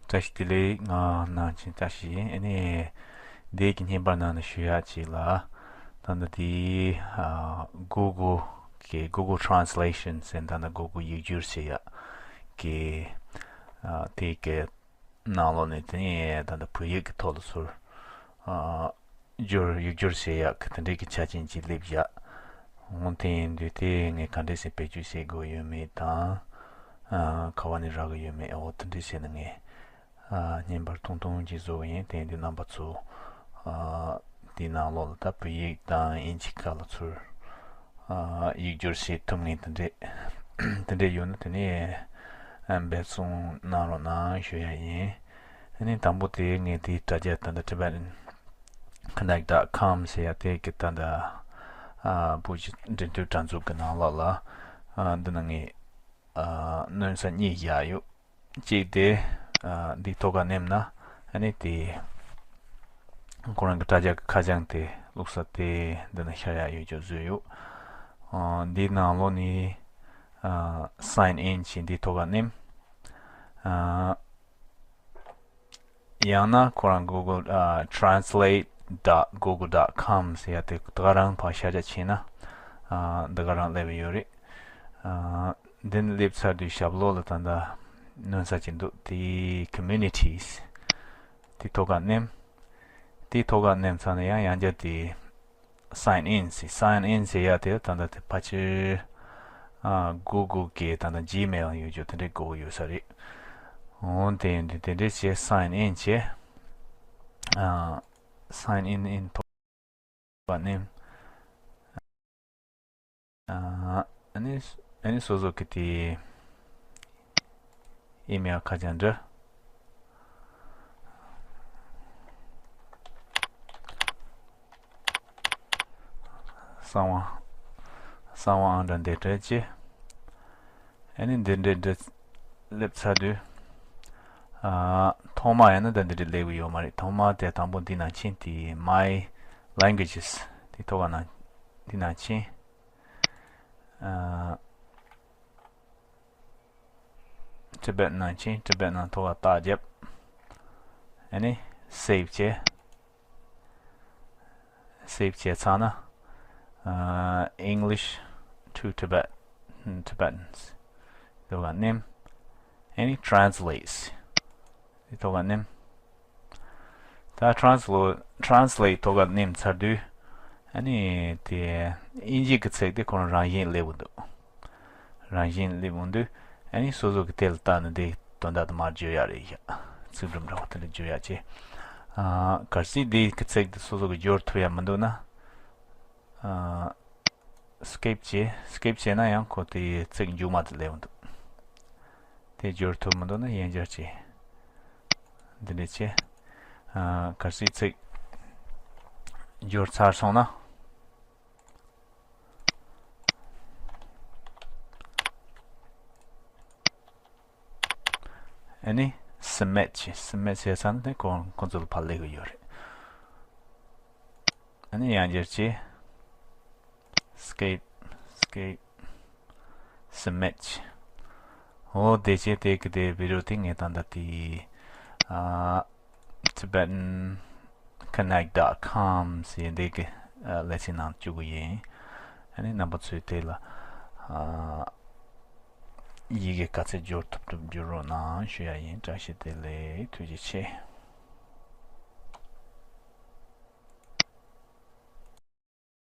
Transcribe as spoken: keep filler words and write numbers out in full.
བཀྲ་ཤིས་བདེ་ལེགས། ང་ནང་ཆེན་བཀྲ་ཤིས་ཡིན། ཨ་ནི་འདི་གི་བརྙན་པར་ནང་ནས་ཞུ་ཡག་ཅིག་ལ། ད་ལྟ་དེ་ཨ་Google་གི་Google Translation་ཟེར་ད་ལྟ་Google་ཡིག་སྒྱུར་བྱེད་ཡག་གི་ཨ་དེ་གི་ནང་ལོགས་ནས་དེ་ནས་ད་ལྟ་བོད་ཡིག་གི་ཐོག་ལ་ཚུར་ཨ་སྒྱུར་ཡིག་སྒྱུར་བྱེད་ཡག་གི་དེ་འདྲའི་གི་ཆ་རྐྱེན་ཅིག་སླེབས་ཡག་འོ་དེ་ཡིན་དུས་དེ་ངས་ག་འདྲས་སེ་བེད་སྤྱོད་བྱེད་དགོས་ཡོད་མེད་དང་། ཨ་ག་བ་ནས་རག་གི་ཡོད་མེད། འོ་དེ་འདྲས་བྱས་ནས་ངས་ཨ་བརྙན་པར་ཐུང་ཐུང་ཅིག་བཟོ་གི་ཡིན། དེ་ཡིན་དུས་རྣམ་པ་ཚོ་ཨ་དེའི་ནང་ལོགས་ལ་ད་བོད་ཡིག་དང་དབྱིན་ཇི་ཁ་ལ་ཚུར་ཨ་ཡིག་སྒྱུར་བྱེད་ཐུབ་མཁན་དེ་འདྲས་དེ་འདྲས་ཡོད་ན་དེ་ནས་ཨ་འབད་བརྩོན་གནང་རོགས་གནང་ཞུ་ཡག་ཡིན། ཨ་ནི་དང་པོ་དེ་ངས་དེའི་དྲ་རྒྱ་ད་ལྟ་Tibetan Connect dot com་ཟེར་ཡག་དེ་གི་ད་ལྟ་ཨ་བོད་ཀྱི་འབྲེལ་མཐུད་དྲ་འཛུགས་ཀྱི་ནང་ལོགས་ལ་ཨ་འདི་ན་ངས་ཨ་སྣོན་ས་གཉིས་བཞག་ཡོད། གཅིག་དེ་ཨ་འདི་ཐོག་ཁ་མནན་ན་ཨ་ནི་དེ་ཁོ་རང་གི་དྲ་རྒྱ་གི་ཁ་བྱང་དེ་བླུགས་ས་དེ་འདི་ན་ཤར་ཡག་ཡོད་ཅོག་བཟོས་ཡོད། ཨ་འདི་ནང་ལོགས་ནས་ཨ་sign in་བྱས་འདི་ཐོག་ཁ་མནན། ཨ་ཡང་ན་ཁོ་རང་Google ཨ་translate dot google dot com་ཟེར་ཡག་དེ་ད་ག་རང་ཕར་ཤར་རྒྱག་བྱས་ན་ཨ་འདི་ག་རང་སླེབས་ཡོད་རེད། ཨ་འདི་ནས་སླེབས་ཚར་དུས་ཞབས་ལོགས་ལ་ད་ལྟ་སྣོན་ས་ཅིག་འདུག་དེ་communities་དེ་ཐོག་ཁ་མནན། དེ་ཐོག་ཁ་མནན་ཚར་ན་ཡང་ཡང་བསྐྱར་དེ་sign in་ཟེར། sign in་ཟེར་ཡག་དེ་ད་ལྟ་དེ་ཕལ་ཆེར་ཨ་Google་གི་ད་ལྟ་Gmail་ཡོད་ཅོག་དེ་འདྲས་དགོས་ཀྱི་ཡོད་ས་རེད། འོ་དེ་ཡིན་དུས་དེ་འདྲས་བྱས་sign in་བྱས། ཨ་sign in in་ཐོག་ཁ་མནན། ཨ་ཨ་ནི་ཨ་ནི་སོ་སོ་གི་དེ་ཨི་མེལ་ཁ་བྱང་འདྲ། གསང་བ་གསང་བ་ཨང་གྲངས་འདི་སྤྲད་ཅི། ཨ་ནི་འདི་འདྲ་འདྲ་སླེབས་ཚར་དུས། ཨ་ཐོག་མ་ཡིན་ན་ད་འདི་འདྲ་སླེབས་ཀྱི་ཡོད་མ་རེད། ཐོག་མ་དེ་དང་པོ་འདི་ནང་ཕྱིན་དེ་My Languages་དེ་ཐོག་ཁ་ནང་འདི་ནང་ཕྱིན། ཨ་Tibet་ནང་ཕྱིན། Tibet་ནང་ཐོག་ཁ་རྟགས་བརྒྱབ། ཨ་ནི་save་བྱས། save་བྱས་ཚར་ན། ཨ་English to Tibet Tibetans་དེ་ཐོག་ཁ་མནན། ཨ་ནི་translates་དེ་ཐོག་ཁ་མནན། ད་translate translate་ཐོག་ཁ་མནན་ཚར་དུས། ཨ་ནི་དེ་དབྱིན་ཇི་གི་ཚིག་དེ་ཁོ་རང་རང་བཞིན་སླེབས་འདུག་རང་བཞིན་སླེབས་འོང་དུས། ཨ་ནི་སོ་སོ་གི་དེ་ལ་བལྟས་ནས་དེ་དོན་དག་དེ་མར་བརྗོད་ཡག་རེད་ཤག་ཚིག་སྒྲུབ་འདྲ་བོ་དེ་འདྲ་བརྗོད་ཡག་བྱས། ཨ་གལ་སྲིད་དེ་གི་ཚིག་དེ་སོ་སོ་གི་སྦྱོར་ཐུབ་ཡག་མི་འདུག་ན། ཨ་skip་བྱས། skip་བྱས་ན་ཡང་ཁོ་དེ་ཚིག་མཇུག་མ་དེ་སླེབས་འདུག་དེ་སྦྱོར་ཐུབ་མི་འདུག་ན་ཡང་བསྐྱར་བྱས། འདི་འདྲ་བྱས། ཨ་གལ་སྲིད་ཚིག་སྦྱོར་ཚར་སོང་ན། ཨ་ནི་submit་བྱས། submit་བྱས་ཚར་ན་དེ་ཁོ་ཁོ་ཚོ་ལ་ཕར་སླེབས་ཀྱི་ཡོད་རེད། ཨ་ནི་ཡང་བསྐྱར་བྱས། skip skip submit། འོ་དེ་བྱས་དེ་གི་དེ་video་དེ་ངས་ད་ལྟ་དེ་ཨ་Tibetan Connect dot com་ཟེར་འདི་གི་ཨ་ལེ་ཚན་ནང་བཅུག་གི་ཡིན། ཨ་ནི་རྣམ་པ་ཚོས་དེ་ལ་ཨ་ཡི་གེ་ག་ཚད་སྦྱོར་ཐུབ་ཐུབ་སྦྱོར་རོགས་གནང་ཞུ་ཡ་ཡིན། བཀྲ་ཤིས་བདེ་ལེགས། ཐུགས་རྗེ་ཆེ།